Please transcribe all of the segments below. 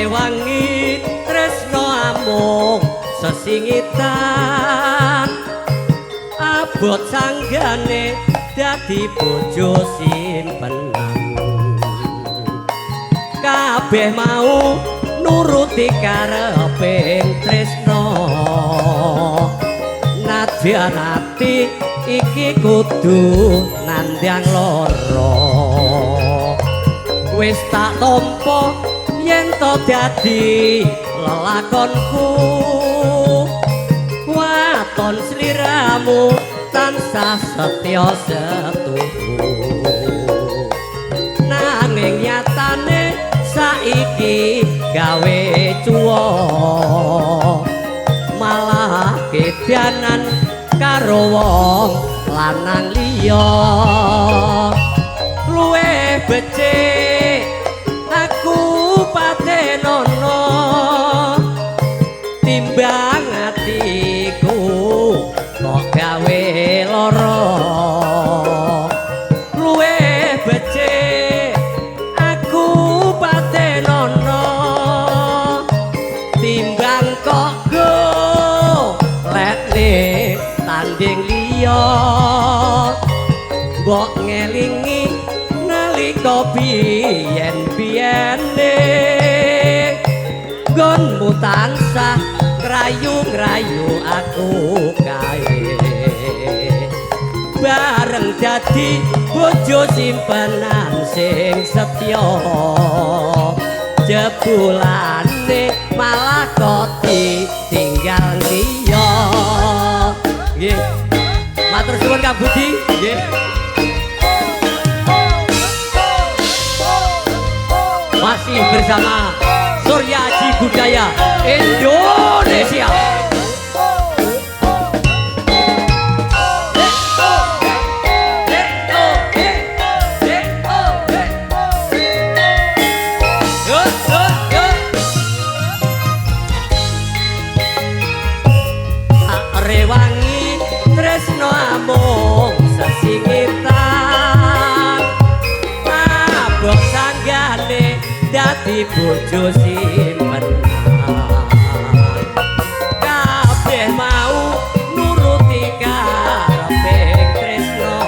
Rewangi tresno amung sesingitan, abot sanggane dadi bojo simpenan. Kabeh mau nuruti kareping tresno, nadyan ati iki kudu nandhang lara. Wis tak tampa yen to dadi lelakonku, waton sliramu tansah setya setuhu. Nanging nyatane saiki gawe cuwa, malah kedanan karo wong lanang liya. Luwih becik aku patenono timbang atiku kok gawe lara. Luwih becik aku patenono timbang kok golekne tanding liya. Mbok ngelingi nalika biyen-biyene, nggonmu tansah ngrayu-ngrayu aku kae. Bareng dadi bojo simpenan sing setya, jebulane malah kok ditinggal liya. Nggih, matur suwun Kang Budi. Nggih. Masih bersama Surya Aji Budaya Indonesia. Tak rewangi tresno amung sesingitan, abot sanggane dadi bojo simpenan. Kabeh mau nuruti kareping tresno,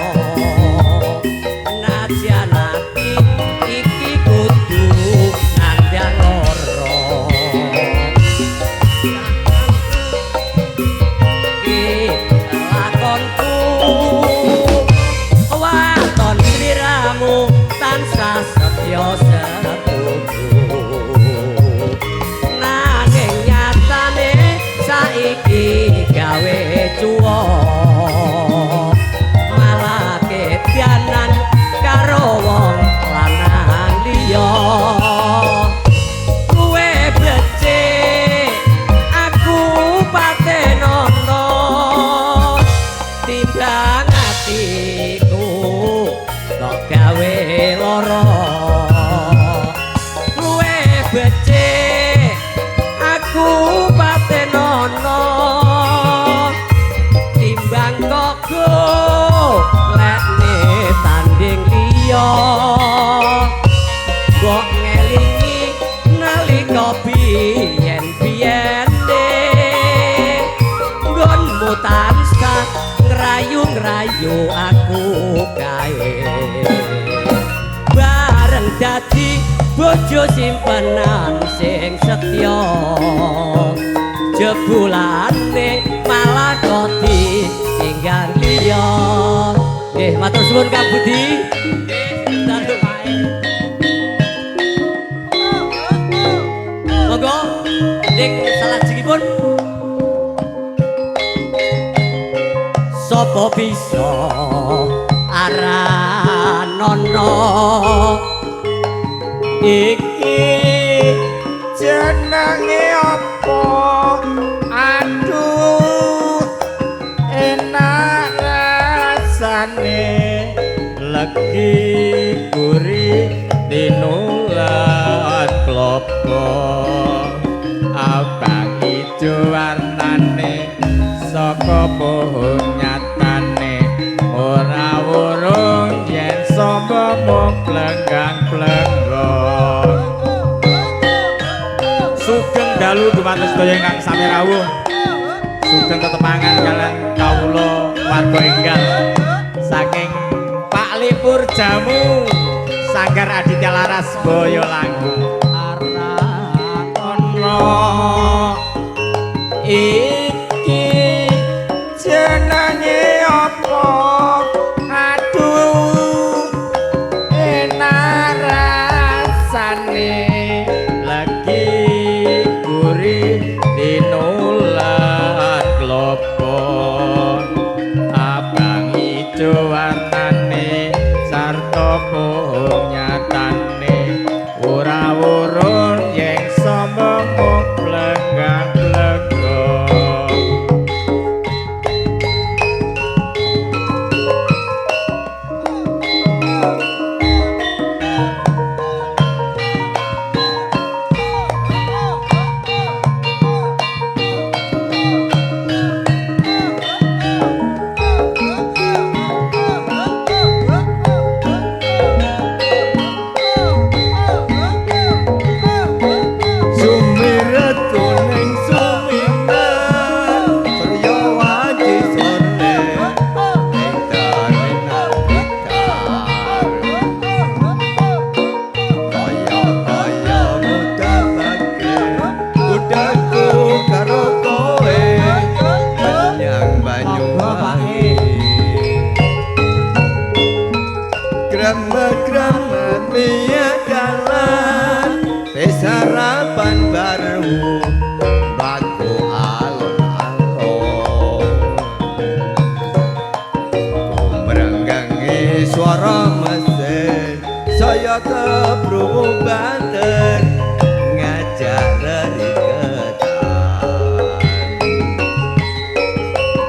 nadyan ati iki kudu nandhang lara. Iki lakonku, waton sliramu tansah setya setuhu. Nanging nyatane saiki gawe cuwa, malah kedanan karo wong lanang liya. Luwih becik aku patenono timbang atiku kok gawe lara. Luwih becik aku patenono timbang kok golekne tanding liya. Mbok ngelingi nalika biyen-biyene, nggonmu tansah ngrayu-ngrayu aku kae. Bareng dadi bojo simpenan sing setya, jebulane malah kok ditinggal liya. Nggih, matur suwun Kang Budi. Nggih, dalu wae. Monggo ning salajengipun sapa bisa aranono iki jenenge apa? Aduh, enak rasane legi gurih tinulan klopo, abang ijo warnane saka pohon nyatane ora wurung yen sapa mung plenggang-plenggong. Sugeng dalu dumateng sedaya ingkang sami rawuh. Sugeng tetepangan kalian kawula warga enggal saking Pak Lipur Jamu Sanggar Aditya Laras Boyolangu. Ana iki jenenge apa? Aduh, enak rasane lagi gurih tinulan klopo abang ijo warnane sarta pohong nyatane ora wurun yen sombong mung plenggah-plenggah. Sumirat kuning sumirat surya wanci sore entare nabitar kaya kaya mudabake budakku karo kowe menyang Banyuwangi. Gramat-gramat liya dalan sarapan baru mlaku alon-alon kumrenggangi swara mesin saya keprungu banter ngajak reriketan.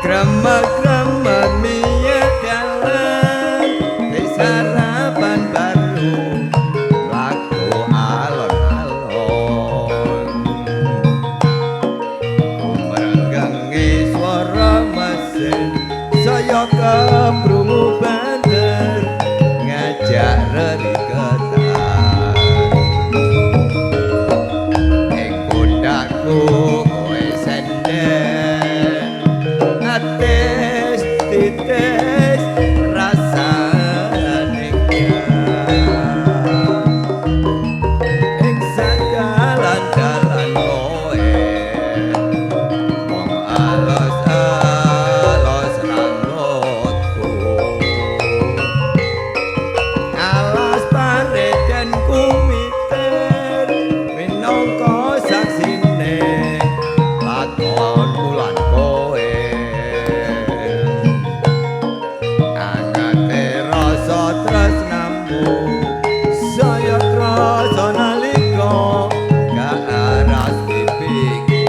Gramat-gramat miya dalan sarapan baru mlaku alon-alon kumrenggangi swara mesin saya keprungu banter ngajak reriketan. Ing pundhakku kowe senden atis titis rasane ing sadalan-dalan kowe mung alos-alos rambutku alas paret dan kumiter minangka saksine lakon bulan kowe angate rasa tresnamu saya krasa nalika kaaras pipiku.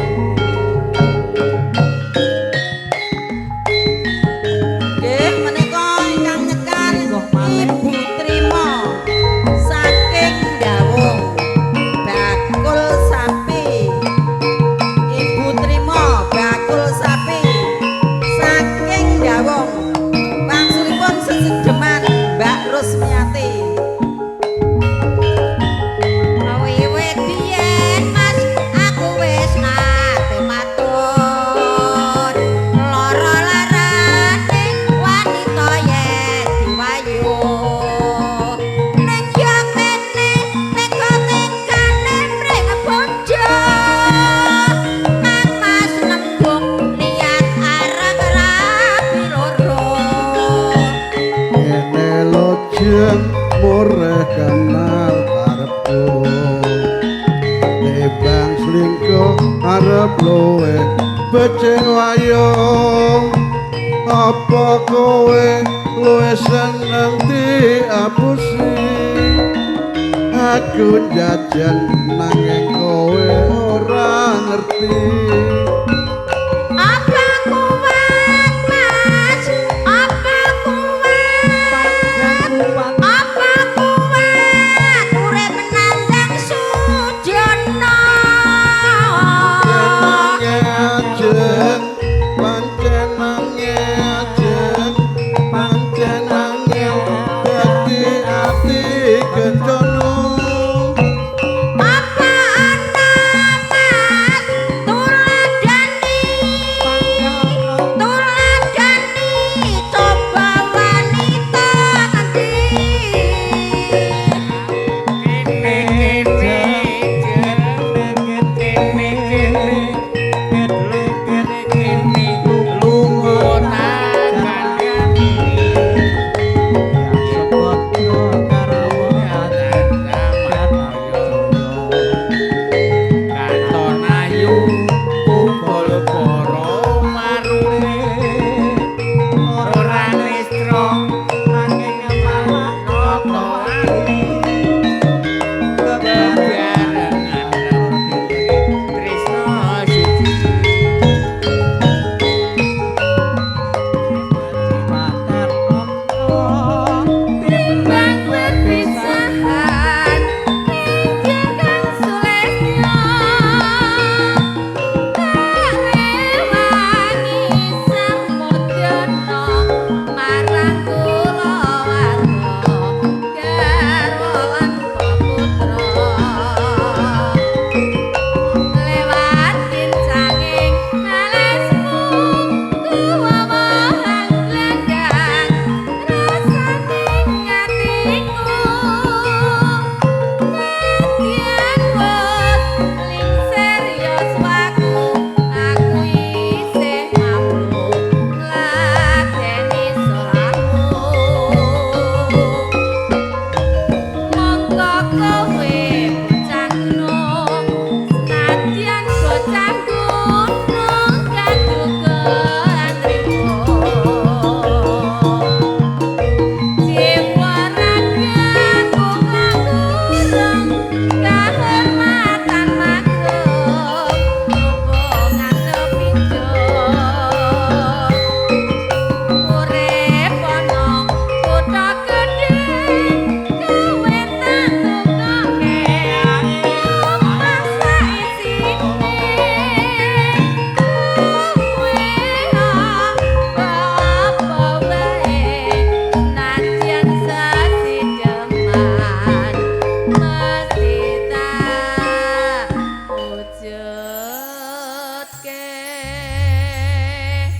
Nggih, menika ingkang nyekar Ibu Trima saking Dawung Bakul Sapi. Ibu Trima Bakul Sapi saking Dawung. Wangsulipun sesedeman Mbak Rusmiati. Wiwit biyen Mas aku wis nate matur lara larane wanita yen diwayu ning yo kene teka-tekane mring bojo Kang Mas nembung niat arep rabi loro. Kene lojeng mureh kenal karepku tebang selingkuh arep luwe becing wayung apa kowe luwe seneng diapusi aku jajan nanging kowe ora ngerti. Apa kuat Mas? Apa kuat? Apa kuat urip nandang sujana? Pancen ajeng, pancen angel dadi ati kencono. Apa ana Mas?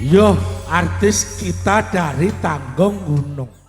Yo, artis kita dari Tanggung Gunung.